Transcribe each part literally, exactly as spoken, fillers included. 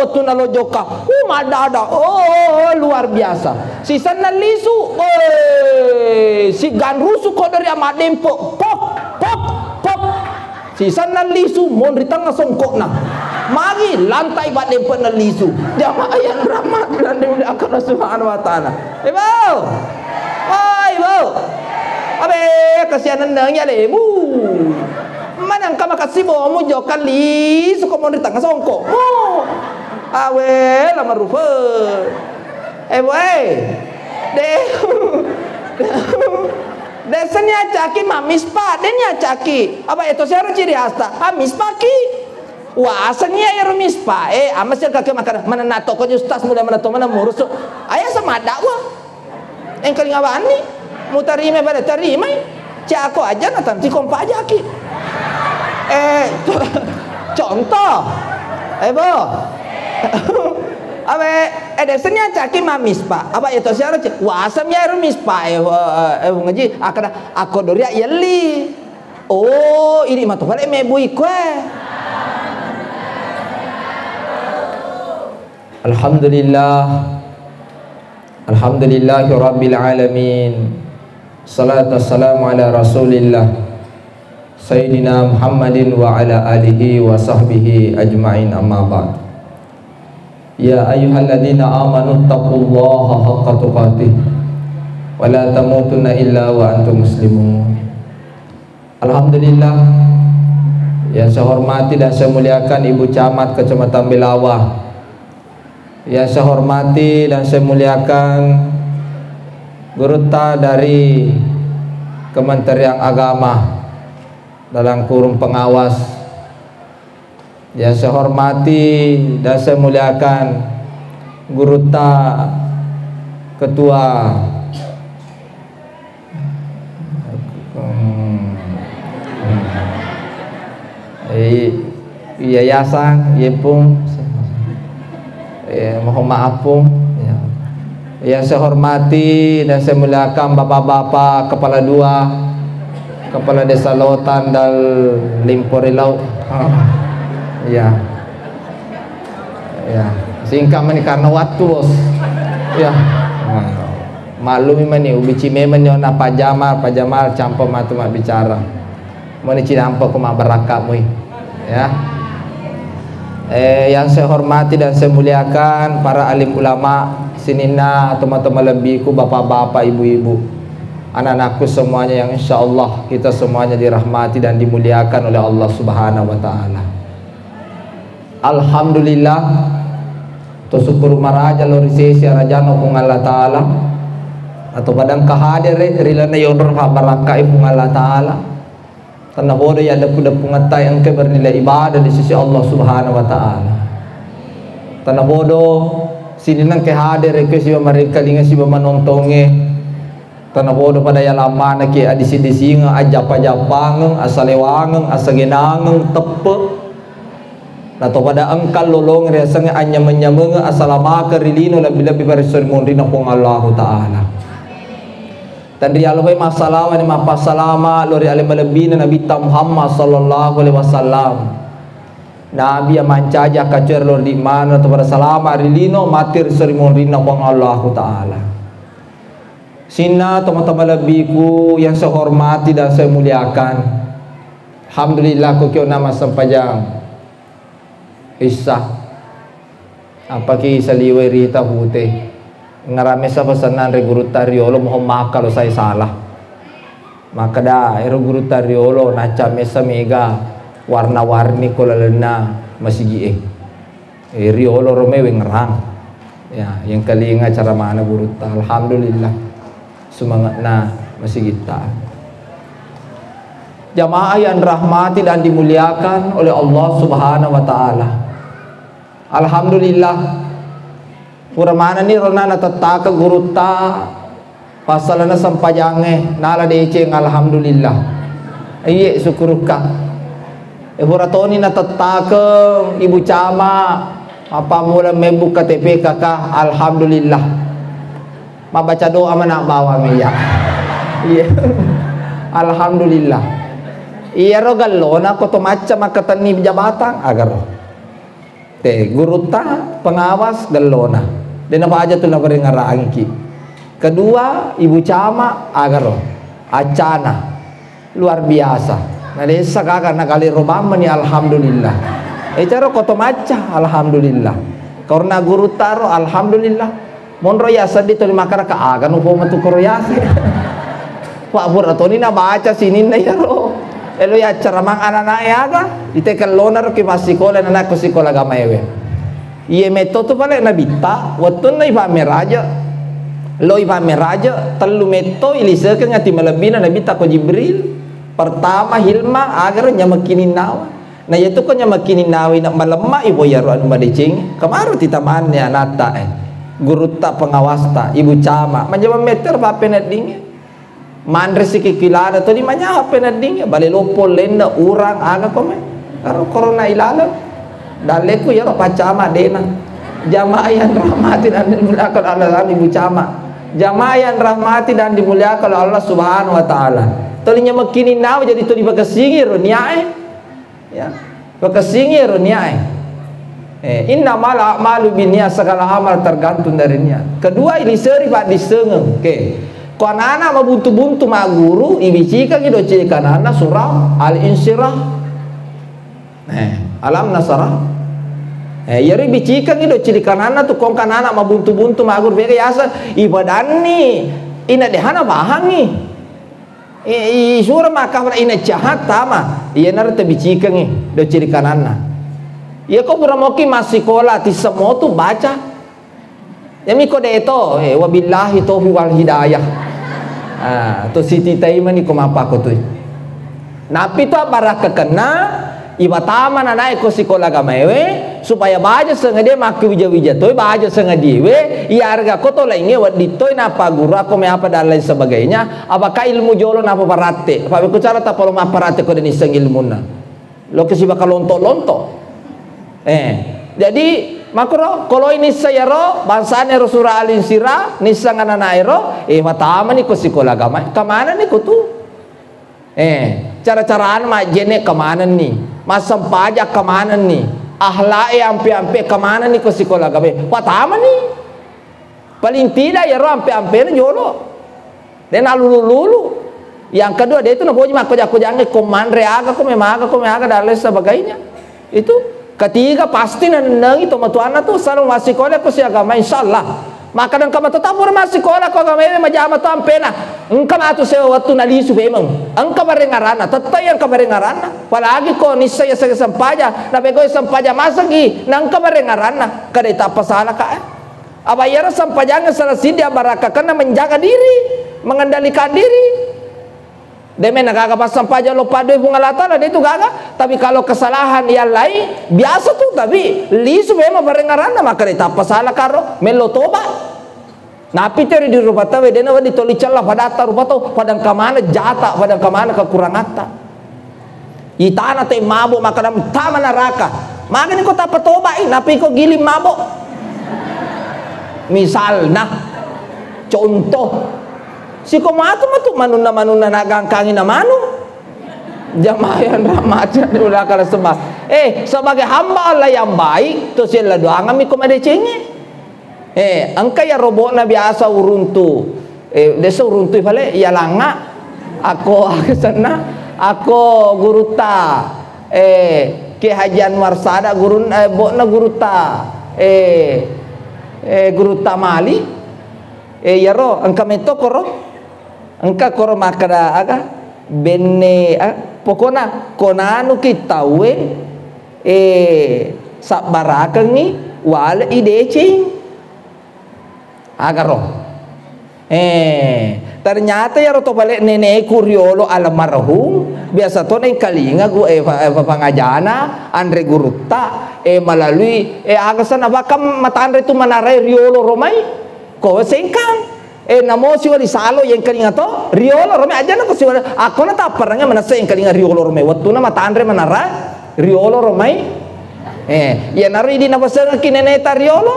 Wettunna lo jokka, uh, maddada, oh, luar biasa. Sisenna lisu, weh, siganrusu ko dari amadempo, pok, pok, pok. Sisenna lisu, monri tengnga songkokna. Magi lantai paddempenna lisu. Jamaah yang rahmat dan dimuliakan Allah Subhanahu wa Ta'ala. Ibu, oh, ibu, abe, kasihan neneng ya lemu. Mana engka makasih bomu jokka lisu ko monri tengnga songkokmu. Awe, lama rupa. Eh, boy. De. De seni acaki mamispa, de ni acaki. Apa itu siapa ciri hasta? Ah, mispaki. Wah, aseng iya ero mispa. Eh, ama sih kaki makan. Mana nato ko ustaz muda mana to mana murus. Ayah sama dakwah. Engkalinga wani, mutarima pada tarimai. Cako aja na tanti kompa ajaki. Eh, co-, contoh. Eh, bo. Awe, eh, desanya caki ma mispa. Apa itu siapa cek? Wasam ya ru mispa. Eh, eh, eh, ngaji. Akada, ako doria yeli. Oh, ini mah tuh balik mebui kue. Alhamdulillah. Alhamdulillahi rabbil alamin. Salatu wassalamu ala Rasulillah Sayyidina Muhammadin wa ala alihi wa sahbihi ajma'in, amma ba'd. Ya ayyuhalladzina amanu taqullaha haqqa tuqatih wa la tamutunna illa wa antum muslimun. Alhamdulillah, yang saya hormati dan saya muliakan Ibu Camat Kecamatan Belawa, yang saya hormati dan saya muliakan gurutta dari Kementerian Agama dalam kurung pengawas, yang saya hormati dan saya muliakan gurutta, ketua, hmm, i-, yayasan, ye Pung, eh, mohon maaf Pung, ya. Yang saya hormati dan saya muliakan Bapak-bapak Kepala Dua, Kepala Desa Lotan dan Limporilau. Ya. Ya. Singkat mani karena waktu, Bos. Ya. Nah. Maklumi mani, ubici memang nyona pajama, pajama campo matu mabbicara. Mani cinampa ko mabbarakka mui. Ya. Eh, yang saya hormati dan saya muliakan para alim ulama, sininna tomatoa malebbiku, bapak-bapak, ibu-ibu, anak-anakku semuanya yang insya Allah kita semuanya dirahmati dan dimuliakan oleh Allah Subhanahu wa Ta'ala. Alhamdulillah, to syukur maraja lo ri sesi arajana Puang Allah Ta'ala, atau padang kahadere ri lana yonro pabbarakkai Puang Allah Ta'ala. Tennapodo ya deppu-deppungetta engka bernilai ibadah di sisi Allah Subhanahu wa Ta'ala. Tennapodo sininna engka hadere ke siba marekkalinga siba manontonge. Tennapodo pada ya lammana ke adisi-disingeng, ajappa-jappangeng, asalewangeng, asagenangeng, teppe. Nato pada engka lolong riaseng anyameng-nyamengeng, asalamaka ri lino lebbi-lebbi pada sori monrina Puang Allahu Ta'ala. Tanrialofai massalawa ni mappassalama lo ri ale malebbina Nabitta Muhammad sallallahu alaihi wasallam. Nabi yang mancaji akkacoer lo di mana to pada salama ri lino mati ri sori monrinna Puang Allahu Ta'ala. Sinna tomatoa malebbiku yang saya hormati dan saya muliakan. Alhamdulillah, ko kiona massempajang Isya. Appaki saliwai rita pute. Ngarame sa pesennan ri gurutta riolo, mohon maaf kalau saya salah. Makkeda, ero gurutta riolo, nacca messa mega warna-warni ko lalenna masigi e. Eh, riolo ro mewe ngerang. Ya, yang kelinga cara mana gurutta. Alhamdulillah. Semangatna masigitta. Jamaah yang rahmati dan dimuliakan oleh Allah Subhanahu wa Ta'ala. Alhamdulillah. Pura manenni rona natettaka gurutta passalana sempajangnge, nala deceng, alhamdulillah. Iye, syukurukka. E, pura toni natettaka Ibu Cama, mappammula mebbu K T P K K, alhamdulillah. Mabbaca doa mana bawang iya. Iye. Alhamdulillah. Iyaro gallona ko to macca makkatenni jabatan, agaro. Te, gurutta pengawas gellona. Dena baja tu naparengarangki. Kedua, ibu camat agaro. Accana. Luar biasa. Na desa gaga na kali robang meni alhamdulillah. E caro koto macca alhamdulillah. Karena gurutta ro alhamdulillah. Monro ya seddi toli makkada ka aga nupo matu koro yase. Pak pura toni na baca sininna yaro. Elo ya ceramang anak-anak e aga. Ite kellona ro ki massikola anak ko sikola agama ewe. Iye metto tu pale nabitta, wettunna ifa meraja. Lo ifa meraja, tellu metto ilisekeng ati malebbina nabitta ko Jibril. Pertama hilma agaro nyamekkininnawa. Na iyatu ko nyamekkininnawi na malemma ibo iyaro anu madeceng. Kemaro titamanne anatta e. Gurutta pengawasta, ibu camat, manjama metter pappeneddingnge. Manre sikikilana tuli manyawa peneddingnge, bale loppo lenna urang aga kome. Karo korona ilaleng. Dalleku iyaro paccama dena. Jamaah yang rahmati dan dimuliakan Allah, ibu camat. Jamaah yang rahmati dan dimuliakan Allah Subhanahu wa Ta'ala. Tuli nyamekkininnawa jadi tuli pakessingi ro niae. Ya. Pakessingi ro niae. Eh, innamal a'malu binniyat, segala amal tergantung dari niat. Kedua, iliseri paddissengeng. Oke. Ko anak-anak mabuntu-buntu magguru, ibicikangi do cili kananna surah Al-Insyirah. Eh, alam nasarah. Eh, iyaro ibicikangi do cili kananna tu kong anak-anak mabuntu-buntu magguru, bega yasa ibadanni ina dehana bahangi. I, i, sura makkafala ina cahat tama. Iyanaro tabicikengngi do ciri kananna. Iya ko pura moki massikola tisseng motu baca. Yami ko deto, eh, wabillahi taufiq wal hidayah. Ah, to siti taimani ko mapako tui. Napi to barakkakenna Iwatama nanae ko sikola agamaewe, supaya baja sengadie makkewija-wija toi, baja sengadiewe, iarega ko to laingnge wedding toi napagguru akko meapa dan lain sebagainya, apakah ilmu jolo napa paratte, apa ko cara tapalo mapparatte ko de nisseng ilmunna. Loke sibawa kalonto-lonto. Eh, jadi makkuro koloi nisseng iyaro bangsana ero surah Al-Insyirah, nisseng ananaero, eh, watamani ko sikola agama, kamanani ko tu. Eh, cara-carana majjenne kamanenni, massempajang kamanenni, akhlak e ampe-ampe kamanenni ko sikola agamae. Watamani. Paling tidak iyaro ampe-ampena jolo. De nalulu-lulu. Yang kedua, de tu napoji makkoja-kojangnge ko manre aga, ko memaga, ko meaga dan lain sebagainya. Itu ketiga pasti nanennengi tomatoanna tu, selalu massikola ko siagama, insyaallah. Maka engka mato tapura massikola ko agamae majama to ampena. Engka matu sewa wettu nalisu memeng. Engka barengaranna, tettai engka barengaranna. Apalagi ko nisseng yasengnge sempajang, napegoi sempajang masengngi, na engka barengaranna. Kada tappa salaka, eh. Apa iyaro sempajangnge salah siddi abarakkakenna menjaga diri, mengendalikan diri. De mena gaga passempajang lo paddoe Puang Allah Taala, de tu gaga. Tapi kalau kesalahan yang lain, biasa tu, tapi lisu memang barengaranna, maka de tappa sala karo, mello toba. Napi teri di rupa tawe, de na wedding toli cella padatta rupa tau, padang kamana jata, padang kamana kekurangatta. Itana te mabuk, maka dam tama neraka. Magani ko tappa toba i, napi ko giling mabuk. Misalna, contoh, Siko matu matu manunna-manunna nagangkangi na manu. Jamaah yang rahmati dan dimuliakan Allah semua. Eh, sebagai hamba Allah yang baik, to sella doangan mi ko madecengi. Eh, engka ya robokna biasa uruntu. Eh, desa uruntu pale ya langa. Ako akesenna, ako gurutta. Eh, Kiai Haji Anwar Sada gurun, eh, bokna gurutta. Eh, eh, gurutta mali. Eh, iyaro engka metto koro, engka koro makkeda aga, benne, ah, pokona ko nanuki tauwe, eh, sabbarakengngi, wale'i deceng. Agaro. Eh, ternyata iyaro to pale neneku riolo almarhum, biasa to naengkalinga gu-, eh, pa-, eh, papangajana, anre gurutta, eh, melalui, eh, aga sana bahkan matanre tu manarai riolo romai. Ko sengkang. Eh, namo siwali salo yengkalinga to, riolo romi ajana ko siwali, akkona tapparengnge manessa yengkalinga riolo romai. Wettuna matanre manara, riolo romai. Eh, iyanaro idi napasengekki neneta riolo,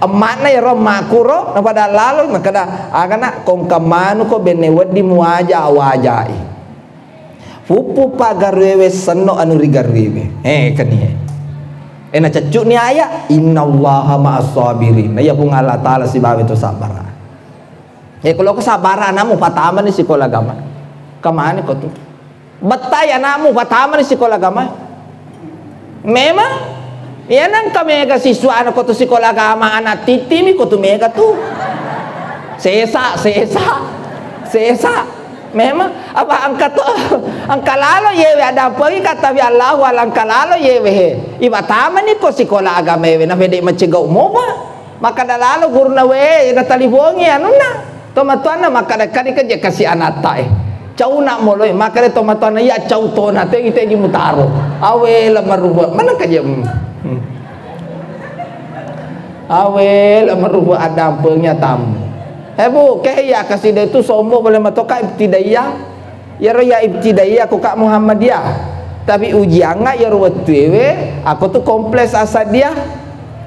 emma'na iyaro emmakku ro, napada lalo, makkeda, agana, kongka manuko benne wedding muwaja, wajai. Puppu paggaruewe senno anu rigaruewe. Eh, kenie. Eh, naceccu'ni ayat, "Innallaha ma'as sabirin." Nah, iya Puang Allah Ta'ala sibawa to sabbara. Eh, kalau ko sabbara anakmu, patamani sikola agama. Kemana ko tu? Bettai anakmu, patamani sikola agama. Memang, iya nangka mega siswa anak ko tu sikola agama, anak titimi ko tu mega tu. Sesa, sesa, sesa. Memang, apa engka to, engka lalo yewe, ada apa kata bi Allahu ala engka lalo yewe he. Iba tamani ko sikola agama ewe, na pede macegau moba. Makkada lalo guruna, we, natalipongi anunna. Tomatoanna makkada, "Kadi keje kasi anatta e. Cauna moloi." Makkada tomatoanna, "Iya cau tona, tegi-tegi mutaro." Awe la maruba. Mana keje? Hmm. Hmm. Awe la maruba adampengi atamu. Eh, Bu, ke iya kasi de tu sombo boleh matoka ibtidaiyah. Iyaro iya ibtidaiyah ko ka Muhammadiyah. Tapi ujiangnga iyaro wettuewe, ako tu kompleks Asadiyah.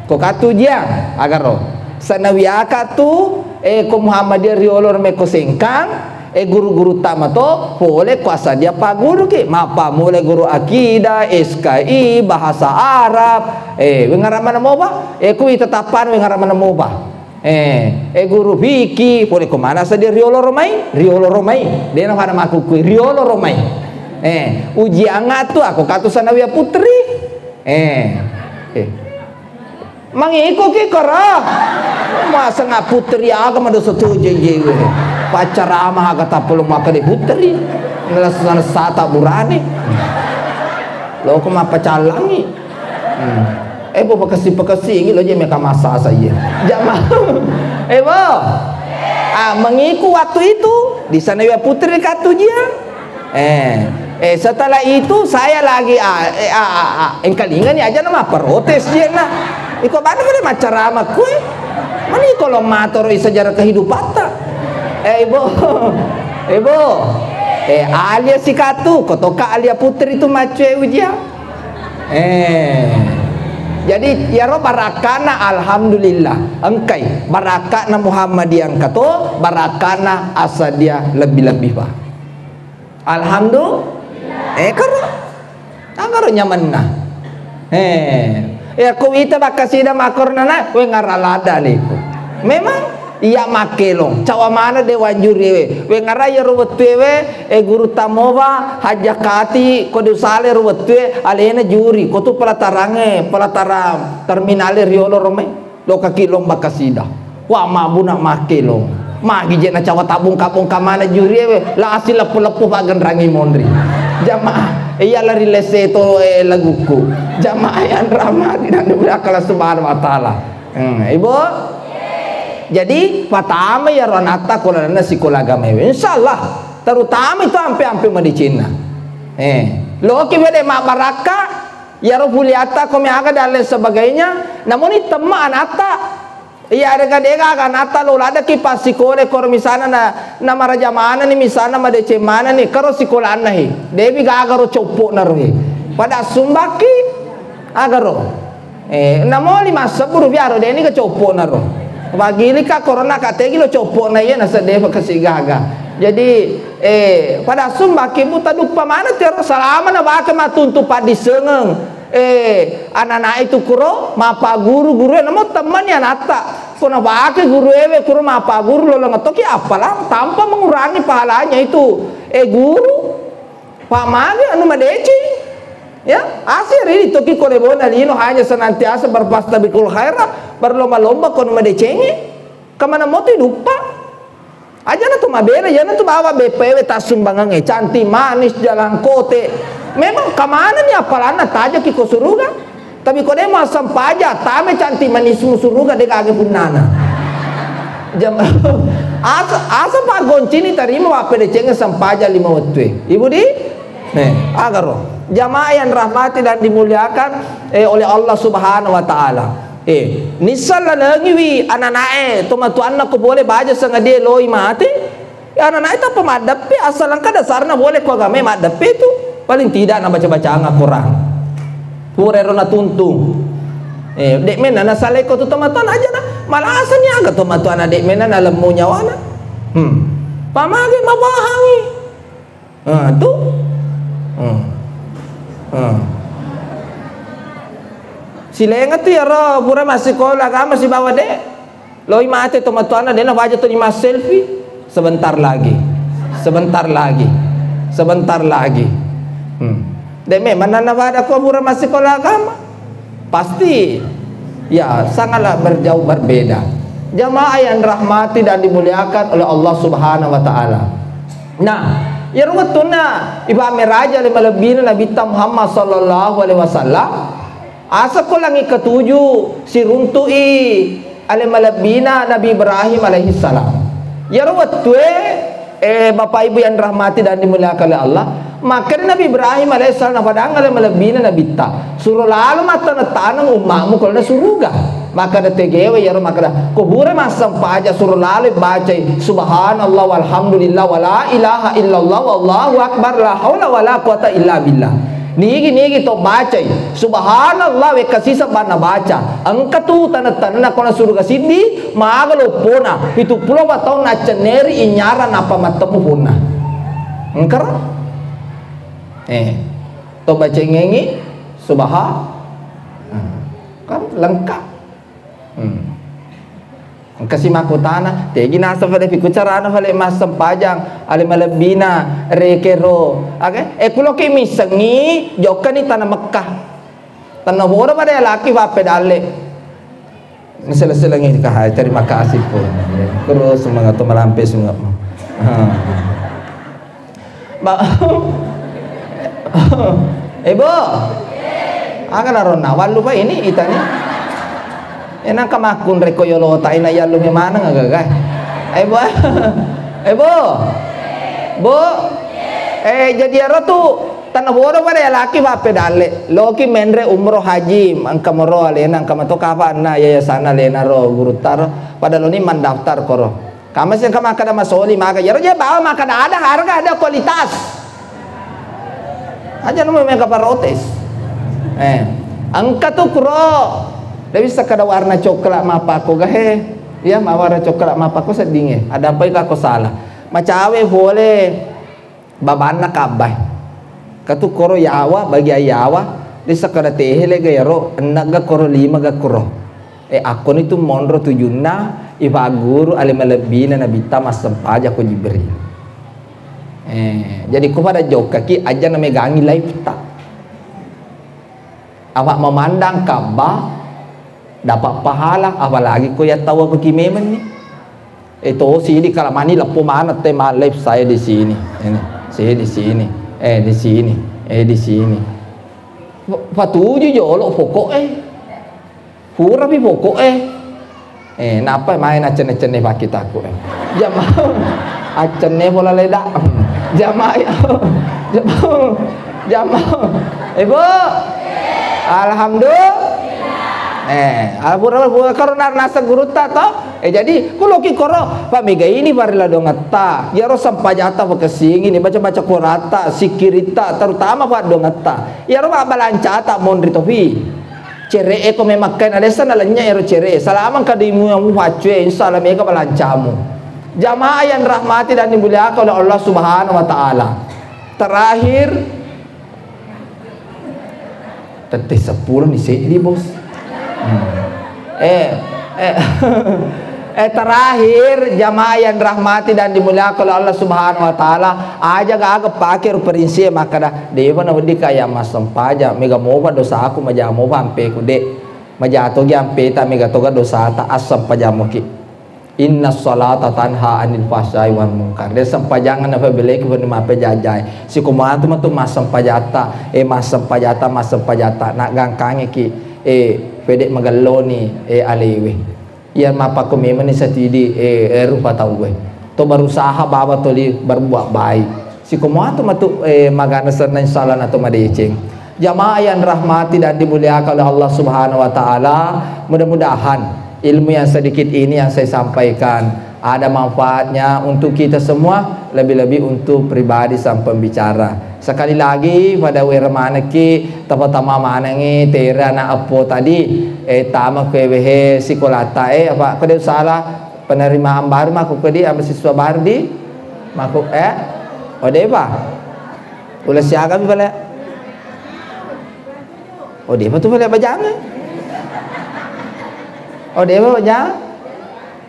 Ko ka tu ujiang, agaro. Sanawiyaka tu, eh, ko Muhammadiyah riolo reme ko Sengkang, eh, guru-guru tama to, pole ko Asadiyah paguru ki. Mappammula guru akidah, S K I, bahasa Arab, eh, wengara mana moba? Eh, ku ita tappan wengara mana moba? Eh, eh, guru fiki, pole ko mana sadia riolo romai? Riolo romai. Dena pada makukkui, riolo romai. Eh, ujiangnga tu, ako ka tu Sanawiyah Putri. Eh, eh. Mangiku ki kara. Masa nga putri aga mado setuju je. Pacarama aga tapelo maka di putri. Nalasa sata burane. Loko mappacalangi. Hmm. Eh, bo, pekesi-pekesi, ini lo je meka masa saya. Jama. Eh, bo. Ah, mengiku waktu itu, di sana ya putri katujian. Eh, eh, setelah itu saya lagi, ah, eh, ah, ah, ah, engkalingani aja nama protes je na. Iko bana boleh macarama kue. Mani kalau matoro sejarah kehidupan ta. Eh, ibu. Ibu. Eh, alia sikatu, kotoka alia putri tu macue ujian. Eh. Jadi, iyaro barakkana, alhamdulillah. Engkai barakkana Muhammadiyah engka to, barakkana Asadiyah lebbi-lebbi, Pak. Alhamdulillah. Eh, karo. Karo nyamenna. Eh. Eh, ko wita bakkasida makornana, we ngaralada liku. Memang Iya makkelong, cawa maneng de wanjuriwe. Wengara iyaro wettuewe, e, guru tamoba, hajjakati, ko de usale ro wettue, alena juri, ko tu pelatarangnge, pelataran terminale riolo romai, lokaki lomba kasida. Wa mabuna makkelong. Magi je na cawa tabbungka-bungka maneng juriewe, lasi leppu-leppu paggenrangi monri. Jamaah, iya lari lese to, e, laguku. Jamaah yang rahmati dan dimuliakan Allah Subhanahu wa Ta'ala. Hmm, Ibu? Jadi, patama iyaro anatta ko lalenna sikola agamaewe. Insyaallah, terutama itu ampe-ampe madecenna. Eh, loki wede mabbarakka, iyaro puliatta ko meaga dan lain sebagainya, namuni temma anatta. Iya, dega-dega aga anatta lo ladaki passikolai koro misalna na, na maraja manenni, misalna madeceng manenni, karo sikolanna he. Debi gaga ro coppo naro he. Pada sumbakki, agaro. Eh, namo lima sebbu rupiah ro, deni ke coppo naro. Bagili ka korona ka tegi lo coppo na iya na sedde pa kasi gaga. Jadi, eh, pada sumbakki buta duppa mana tiaro salama na bake matuntu paddisengeng. Eh, anak-anak itu kuro mappaguru, guru e namo temmani anatta. Ko nabake guru ewe kuro mappaguru lolong toki appalang tanpa mengurangi pahalanya itu. Eh, guru. Pak mage anu madeceng. Ya, asiri toki ko lebona lino hanya senantiasa berfastabiqul khairat, berlomba-lomba ko anu madecengi. Kemana motu duppa? Ajana tu mabela, iyana tu bawa B P W tassumbangangnge, cantik manis, jalan kote. Memang kamanani appalanna tajaki ko suruga? Tapi ko demo assempaja, tame cantik manismu suruga de kage punnana. Jam, asa, asa paggoncini tarima wappedeceng sempajang lima wettue. Ibu di? Nih, agaro. Jamaah yang rahmati dan dimuliakan, eh, oleh Allah Subhanahu wa Ta'ala. Eh, nisseng lalengiwi ananae, tomatoanna ko pole baja sengadie loi mate. Ya, ananae tappa maddeppe, asal engka dasarna pole ko agamae maddeppe tu. Paling tidak nabaca-bacang Al-Quran. Pura ero natuntung. Eh, dek mena nasalai ko tu tomatoanna aja na. Malasani aga tomatoanna dek mena nalemmu nyawana. Hmm. Pamage mawahangi. Ah, tu. Hmm. Hmm. Silainga tu iyaro pura massikola agama sibawa de'. Loi mate tomatoanna, de' nafaja toni masselfie. Sebentar lagi. Sebentar lagi. Sebentar lagi. Hmm. De' memang nanna pada ko pura massikola agama. Pasti, ya, sangatlah berjauh berbeda. Jamaah yang rahmati dan dimuliakan oleh Allah Subhanahu wa Ta'ala. Nah, iyaro wettunna ipammeraja ale malebbina Nabitta Muhammad sallallahu alaihi wasallam, asa ko langi ketujuh siruntu'i ale malebbina Nabi Ibrahim alaihi salam. Iyaro wettue, eh, Bapak Ibu yang rahmati dan dimuliakan oleh Allah, makkeda Nabi Ibrahim alaihissalam, napadang ale malebbina Nabitta, suro lalo mattaneng-taneng umma'mu ko lalenna suruga. Makkeda tegewe iyaro, makkeda, ko pura massempaja suro lalo bacai subhanallah walhamdulillah wala ilaha illallah wallahu akbar la haula wala quwata illa billah. Nigi-nigi to bacai subhanallah wekka siseng banna baca, engka tu taneng-tanenna ko lalenna suruga siddi, maga loppona, pitu pulo pa taung naccenneri inyarang nappa mattemmu ponna. Engkaro? Eh, to bacengengi subha-, hmm, kan lengkap. Hmm. Engka si makkutana, tegi naseng fale, piku carana fale massempajang ale malebbina rekero. Aga? Eh, kuloki missengi jokkani tana Mekkah. Tenna bodo pada laki pappedalle. Sele-selengi ka, hai, terima kasih pun. Terus semangat tu malampe sungatmu. Ha. Ba-, eh, Bu. Aga naronna wallu pa ini itani. Eh, nangka makkunre ko yolota ina yallu maneng aga, aga. Eh, Bu. Eh, Bu. Bu. Eh, jadi aro tu Tenna bodo pada ya laki pappedalle. Loki menre umroh haji, engka moro alena, engka mato kafanna yayasanna alena ro gurutta ro. Pada loni mandaftar koro. Kama sih engka makkada masoli, maka iyaro je bawa makkada ada harga, ada kualitas. Aja nemu mega protes. Eh, engka tu kuro. Dia bisa kada warna coklat mapako gahe. Ya, ma warna coklat mapako seddinge. Ada apa ika ko salah? Macawe pole. Babanna kabbae. Katu koro yawa, bagian yawa, ri sekkeda tehe lega iyaro, ennegga koro, limagga koro. E, akkoni tu monro tujunna, ipagguru ale malebbina Nabitta massempajang ko Jibril. E, jadi ko pada jokkaki, aja namegangi live ta. Apa memandang Ka'bah dapat pahala, apalagi ko yattawafaki memenni. E, to sidi kala mani leppo maneng te ma live saya di sini. Ini, saya di sini. Eh, di sini. Eh, di sini. Fa-, fatuju jolo pokok e. Purapi pokok e. Eh, napa main acenne-cenne pakkitaku, eh. Jama-, acenne bola leda. Jama-, jama-, jama-, Ibu. Alhamdulillah. Eh, alhamdulillah, karo na-, naseng gurutta to. Eh, jadi, kuloki koro, pa mega ini parila dongetta. Iyaro sempajatta pakessingi ni, baca-baca koratta, sikkiritta, terutama pa dongetta. Iyaro mabbalancata monri tofi. Cere'e ko memekkai na dessa nalennye ero cere'e. Salama engka di mu-, mu paccue, insya Allah mega balancamu. Jamaah yang rahmati dan dimuliakan oleh Allah Subhanahu wa Ta'ala. Terakhir, tette seppulo ni seddi, Bos. Hmm. Eh, eh, eh, terakhir, jamaah yang rahmati dan dimuliakan oleh Allah Subhanahu wa Ta'ala, aja gaga pake ru prinsip makkada, dewa na wedding kaya massempajang, mega mopa dosaku, maja mopa ampeku, de. Maja togi ampeta, mega toga dosata, assempajang moki. Inna salata tanha anil fahsyai wal munkar. De sempajangan apa beleki pun mape jajai. Siko matu matu massempajatta, eh, massempajatta, massempajatta. Nak gangkangi ki, eh, pede magelloni, eh, alewe. Iya mappakko memeng ni satidi, eh, eh, rupa tauwe. To berusaha baba toli berbuat baik. Siko matu matu, eh, magana senna, insya Allah nato madeceng. Jamaah yang rahmati dan dimuliakan oleh Allah Subhanahu wa Ta'ala, mudah-mudahan ilmu yang sedikit ini yang saya sampaikan ada manfaatnya untuk kita semua, lebih-lebih untuk pribadi sang pembicara. Sekali lagi, pada wera manekki, tapa-tama manengi, tera na eppo tadi, eh, tama kue wehe sikolata, eh, apa, kode salah, penerimaan baru mako kedi, apa siswa baru di, mako, eh, ode pa? Ula siaga mi pale? Ode pa tu pale bajang, eh? Oh, dewa ja?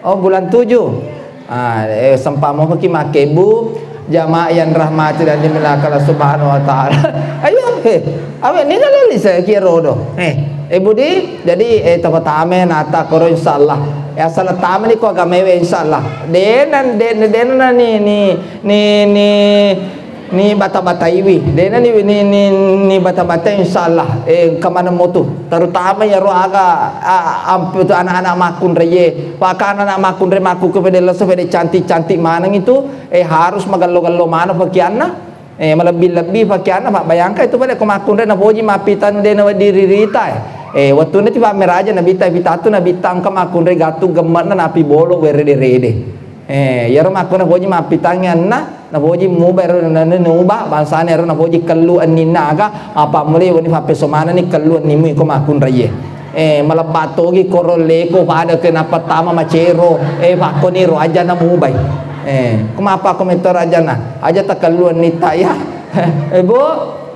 Oh, bulan tujuh. Ah, eh, sempat mau pergi makebu, jamaah yang rahmati dan dimuliakan Allah Subhanahu wa Ta'ala. Ayo, eh, awe ni kalau lisa kiro do. Eh, eh, Budi, jadi, eh, tama-tama nata koro, insyaallah. Ya, salah tama ni ko agama we, insyaallah. Denan, den-, denan ni, ni, ni, ni, ni bata-bataiwi. De'na ni, ni, ni, ni bata-batai, insyaallah. Eh, engka maneng motu. Terutama iyaro aga, a-, ampe tu anak-anak makkunraie. Paka anak-anak makkunrai makku ke pede leso, pede cantik-cantik maneng itu, eh, harus magello-gello maneng pakianna. Eh, malebbi-lebbi pakianna, Pak. Bayangkan itu pale ko makkunrai napoji mappitang de'na wedding ririta, eh. Eh, wettunna ti pammeraja nabitta, pitatu nabitta engka makkunrai gattu gemme'na napi bolo werede-rede. Eh, iyaro makkunrai poji mappitangngi anna, napoji muba ero na-, na-, nuba, bangsana ero napoji kellu enninna aga, mappammulai wenni pappeso manenni kellu ennimu iko makkunraie. Eh, malebba togi koro leko pada ke napattama macero, eh, pakkoni ro ajana mubai. Eh, ko mappa ko metto ajana, aja takellu ennitta ya. Eh, Bu,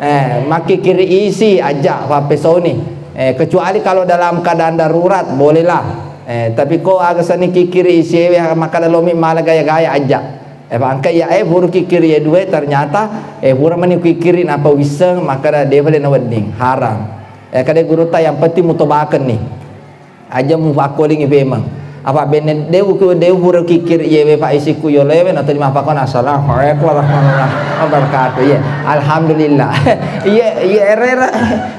eh, makkikiri isi aja pappesoni. Eh, kecuali kalau dalam keadaan darurat, bolehlah. Eh, tapi ko aga sani kikiri isiewe, makkada lomi mala gaya-gaya aja. Eh, bangka iya, eh, pura kikiri e dua, ternyata, eh, pura mani kikiri napa wisseng, makkada defa de nawedding, haram. Eh, kada gurutta yang penting mutobakenni. Aja mupakkolingi pemeng. Apa benne deu ku, deu pura kikiri iyewe pa isiku yolo ewe, nato di mapakon, "Assalamualaikum warahmatullahi wabarakatuh." Iya, alhamdulillah. Iya, iya, ero, ero.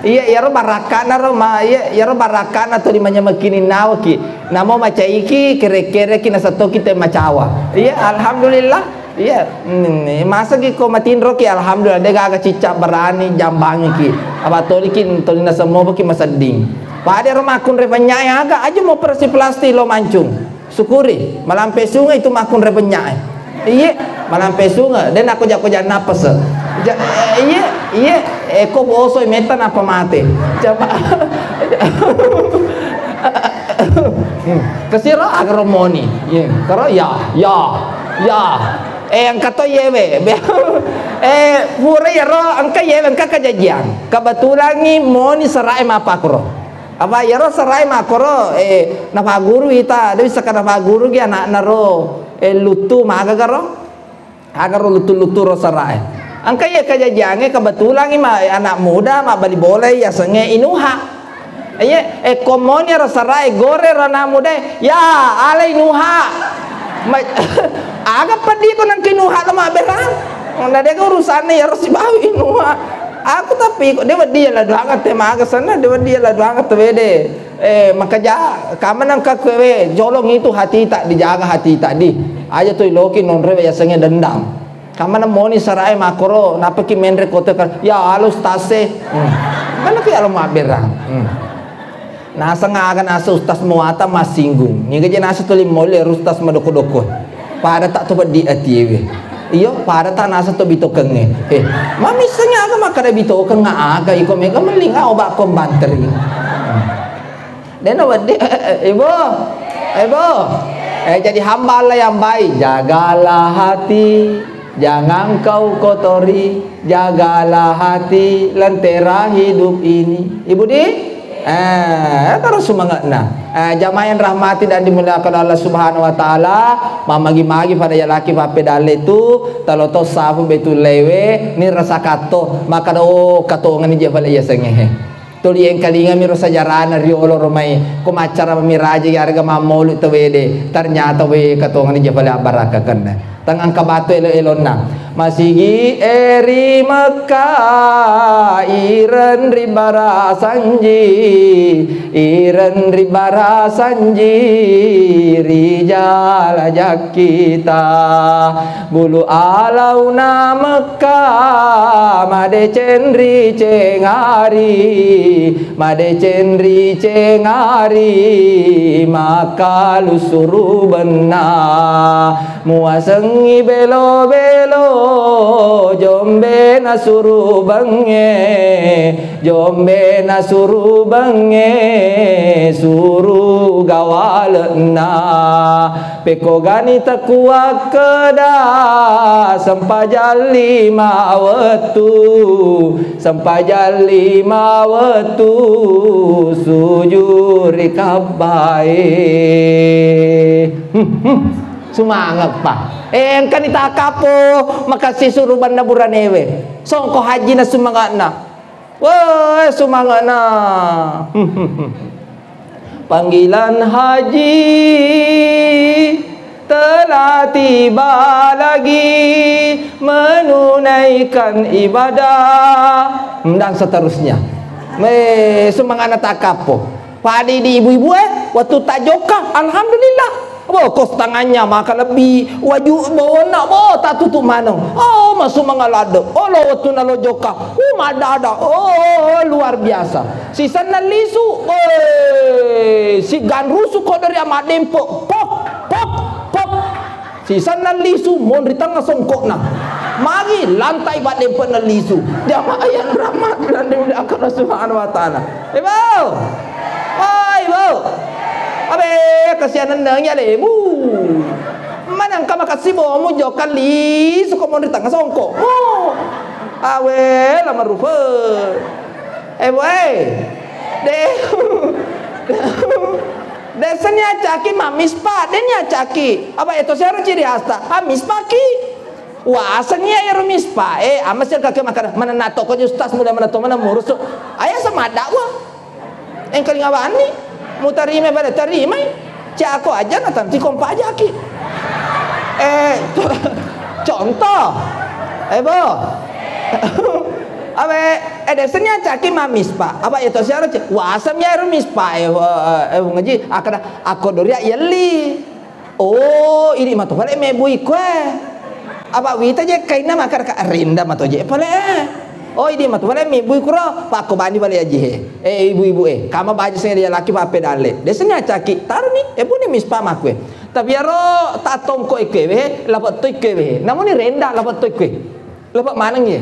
Iya, iyaro barakkana ro, ma, iya, iyaro barakkana to di manyamekini nawaki. Namo macaiki, kere-kereki, nasattoki te macawa. Iya, alhamdulillah. Iya, mm, masagi ko matinroki, alhamdulillah, de gaga cicca berani jambangiki. Apa toliki, tolina semua beki masedding. Pada ro makkunre penyae aga, aja mau operasi plastik lo mancung. Syukuri, malampe sunge itu makkunre penyae. Iye, malampe sunge, de nako jako janna pese. Ja-, eh, iye, iye, eko boso metta napa mate. Coba. Hmm, kesiro aga ro moni. Iye, karo ya, ya, ya. Eh, engka to yewe. Eh, pura yaro, engka yewe, engka kajajiang. Kebetulangi moni serae mapakro. Apa iyaro serae makkoro, eh, napaguru ita, de bisa ka napaguru gi anakna ro, eh, luttu, maga garo? Aga ro luttu-luttu ro serae. Engka iya kajajiange, kebetulan ima anak muda mabbali bola, yasengnge Inuha. Iya, eh, komoni ro serae, gore ro anak muda, ya, ala Inuha. Ma-, aga peddi ko nangka Inuha lo mabberang? Na dega urusanna iyaro sibawa Inuha. Aku tapi ko de wedding la doang te maga senna, de wedding la doang te wede. Eh, makaja, kamana engka kuewe, jolong itu hatita, dijaga hatita di. Aja tu iloki nonre yasengnge dendam. Kamana moni sarae makoro, napaki menre kote ka, ya, halo, ustaz e. Hmm. Mana ki alo mabberang. Hmm. Naseng aga nasa ustaz muata masinggung. Niga je nasa tuli mole ustaz madoko-doko. Pada tak to peddi atiewe. Iyo, pada tak nasa to bitokengnge. Eh, mamissengnge aga makkada bitokeng aga iko mega melling oba kombanteri. Hmm. Dena wedding, eh, Ibu, Ibu, eh, jadi hamba Allah yang baik. Jagalah hati, jangan kau kotori. Jagalah hati, lentera hidup ini. Ibu di? Eh, terus semangatna. Eh, jamaah yang rahmati dan dimuliakan Allah Subhanahu wa Ta'ala, mamagi-magi pada yalaki pappedalle tu, taloto safu betul lewe, ni rasa kato, maka do katongani je pale yasengnge. Tuli engkalingami ro sajarana riolo ro mai, ko maccara miraja yarega mammolu tawede, ternyata we katongani je pale abbarakkakenna. Tengngka batu elo-elonna. Masigi e ri Mekka, ireng ri barasanji, ireng ri barasanji, ri jala jakkita. Bulu alauna Mekka, madeceng ri cengari, madeceng ri cengari, makkalu surubenna. Muasengngi belo-belo, jombe nasurubengnge, jombe nasurubengnge, suru gawale'na. Pekko gani takuakkeda, sempajang lima wettu, sempajang lima wettu. Tu sujuri kabbae. Hmm, hmm. Sumangappa. Eh, engkani takappo, makasisuru banna buranewe. Songko haji na sumangana. Woi, sumangana. Hmm, hmm, hmm. Panggilan haji telah tiba lagi menunaikan ibadah. Dan seterusnya. Me, sumangana takappo. Padi di ibu-ibu, eh, waktu tajokka, alhamdulillah. Bo, kos tangannya maka lebbi, waju bona, bo, tatutu maneng. Oh, masu mangalade. Oh, lo waktu nalo jokka. Uh, madada. Oh, luar biasa. Sisenna lisu, woi, siganrusu ko dari amadempo, pop, pop, pop. Sisenna lisu, monri tengah songkokna. Magi lantai pada dempo na lisu. Jamaah yang rahmat dan dimuliakan Allah Subhanahu wa Ta'ala. Ibu, woi, ibu. Abe, kasihan neng ya lemu. Mana engka makasih bomu jokka lisu ko monri tengah songkok. Oh. Awe, lama rupa. Eh, boy. De. Desanya caki mamis pa, denya caki. Apa itu saya ciri hasta. Amis paki. Wah, asengnya ya rumis pa. Eh, amas ya kaki makan. Mana nato ko ustaz muda mana to mana murus. Ayah sama dakwah. Engkalinga wani, mutarima pada tarimai. Cako aja na tanti kompa aja ki. Eh, contoh. Eh, bo. Awe, eh, desanya caki mamis pa. Apa itu siaro cek? Wasam ya rumis pa. Eh, eh, eh, ngaji. Akada, ako doria yelli. Oh, idi matu pale mebui kue. Apa wita je kaina makaraka rinda matu je pale. Oh, idi matu pale mebui kuro. Pakko bani pale aji he. Eh, ibu-ibu, eh, kama baju sing dia laki pape dalle. Desanya caki taruni, eh, buni mispa makue. Tapi aro tatongko ikue we, lapatto ikue we. Namuni renda lapatto ikue. Lapat maneng ye.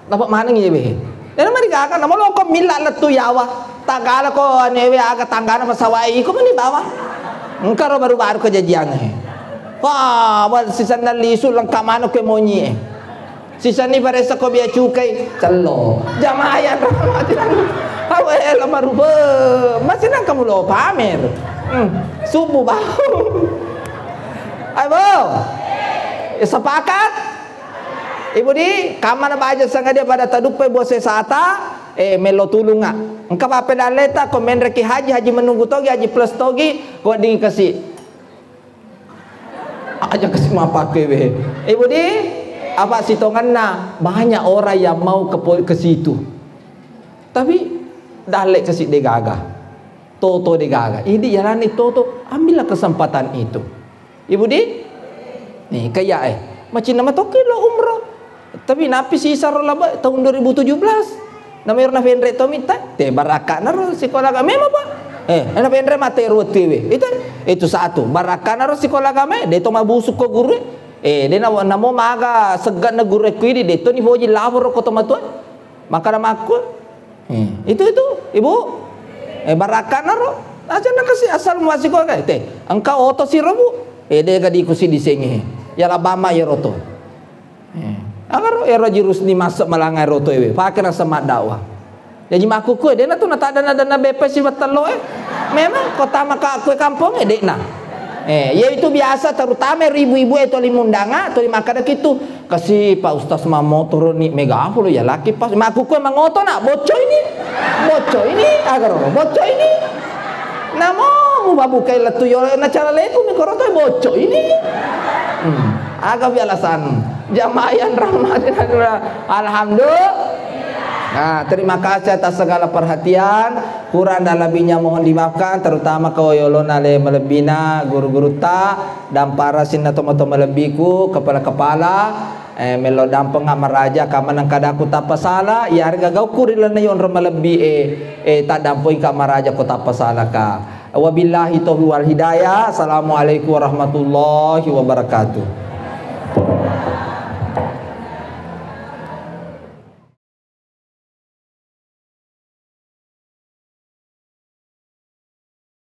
Dapat maneng iya be. Dena mari gaga namo loko milla lettu yawa. Tagala ko anewe aga tanggana pesawat iko meni bawa. Engka ro baru-baru kejadian e. Wah, wal sisenna lisu lengkap maneng ke monyi e. Sisenni paressa ko bea cukai, cello. Jamaah yang rahmati. Awe lama rupa. Masih nang kamu lo pamer. Hmm, subuh bau. Ayo, Bo. Sepakat? Ibu di, kamana baja sengaja pada taduppai bose sata, eh, melo tulunga. Engka pappedalleta, ko menreki haji, haji menunggu togi, haji plus togi, ko ding kasi. Aja kasi mapake we. Ibu di, apa sitonganna? Banyak orang yang mau ke pol-, ke situ. Tapi, dalle kasi degaga. Toto degaga. Idi jalani toto, ambillah kesempatan itu. Ibu di? Nih, kayak eh. Macinna matoki lo umroh. Tapi napi sisa ro laba tahun dua ribu tujuh belas. Nama iro na fenre to minta, te barakka naro sekolah ka memang, Pak. Eh, na fenre mate ro tiwe. Itu, itu satu. Barakka naro sekolah kami, de to mabusu ko guru. Eh, de na namo maga segga na guru ku idi, de to ni foji lapor ko to matua. Makkada makku, eh, itu, itu, Ibu, eh, barakka naro. Aja nakasi asal muasiko kae, te, engka oto siro, Bu. Eh, de gadi kusi disengi. Ya labama ya roto. Eh, agaro ya roji rusni masuk malangai roto ewe. Pakai rasa mak dakwah. Jadi makku kue, de na tu nata dana dana B P si battello, eh. Memang kota maka kue kampung, eh, de na. Eh, ya itu biasa terutama ibu-ibu itu limundanga, tu makkada kitu. Kasi Pak Ustaz mamotoro ni mega polo ya laki pas. Makku kue mangoto na bocco ini. Bocco ini, agaro bocco ini. Namo mu babukai lettu yo na cara leku mi koroto bocco ini. Hmm. Aga bialasan jamaah yang rahmati. Alhamdulillah. Nah, terima kasih atas segala perhatian. Kurang dan lebihnya mohon dimaafkan, terutama ke yolona le malebbina guru-gurutta dan para sinna tomatoa malebbiku, kepala-kepala, eh, melo dampenga maraja kamana engka daku tappa sala, iya harga gauku ri lalenna yonro malebbi e, eh, taddampengika maraja ko tappa salaka. Wabillahi taufiq wal hidayah. Assalamualaikum warahmatullahi wabarakatuh.